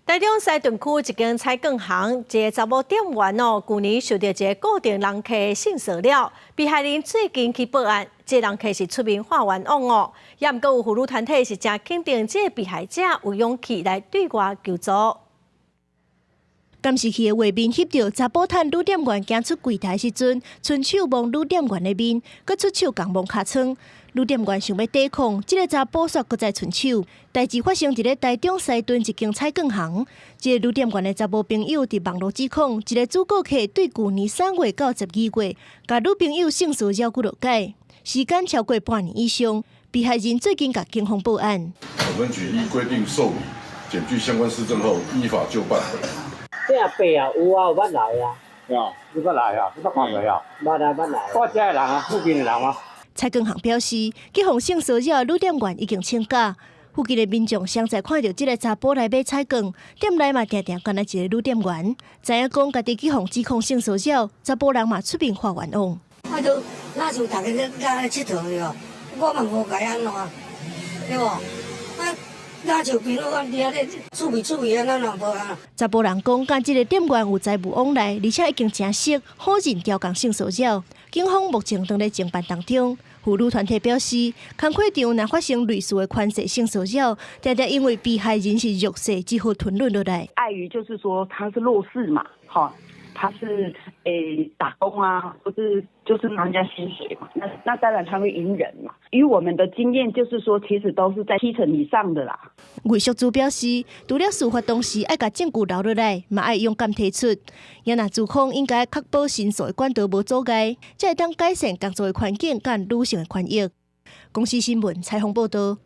台中西屯區一間彩鋼行，一個查某店員哦，舊年受著一个固定人客性騷擾，被害人最近去報案，這个人客是出面喊冤枉哦。也毋過有婦女團體是誠肯定，這个被害者有勇氣來對外求助。監視器的畫面翕著查埔坦女店員行出櫃台時陣，伸手摸女店員的面，閣出手共摸尻川。女店員想欲抵抗，這个查埔煞閣再伸手。代誌發生佇咧台中西屯一間彩鋼行，這个女店員的查某朋友佇網路指控，一个主顧客對舊年3月到12月，共女朋友性騷擾幾落擺，時間超過半年以上。被害人最近共警方報案。本分局依規定受理，檢具相關事證後，依法就辦。這阿伯啊，有啊，有捌來啊。啊，你捌來啊？你捌看過啊？捌啊，捌來。我遮的人啊，附近的人啊。彩鋼行表示，去予性騷擾的女店員已經請假。附近的民眾常在看著這个查埔來買彩鋼，店內嘛定定干焦一个女店員。知影講家己去予指控性騷擾，查埔人嘛出面喊冤枉。我都若像逐家咧咧𨑨迌著，我嘛無共伊按怎，對無？啊，若像朋友阮佇遐咧趣味趣味按怎若無啊？查埔人講，佮這个店員有財務往來，而且已經誠熟，否認調工性騷擾。警方目前正咧偵辦當中。婦女團體表示，工課場若發生類似的權勢性騷擾，定定因為被害人是弱勢，只好吞忍落來。礙於就是說他是弱勢嘛，哈，他是打工啊，或是就是拿人家薪水嘛，那當然他會隱忍嘛。以我們的經驗，就是說其實都是在七成以上的啦。魏淑珠表示，除了事發當時愛共證據留落來，嘛愛勇敢提出。也若資方應該確保申訴的管道無阻礙，才會當改善工作的環境佮女性的權益。公視新聞採訪報導。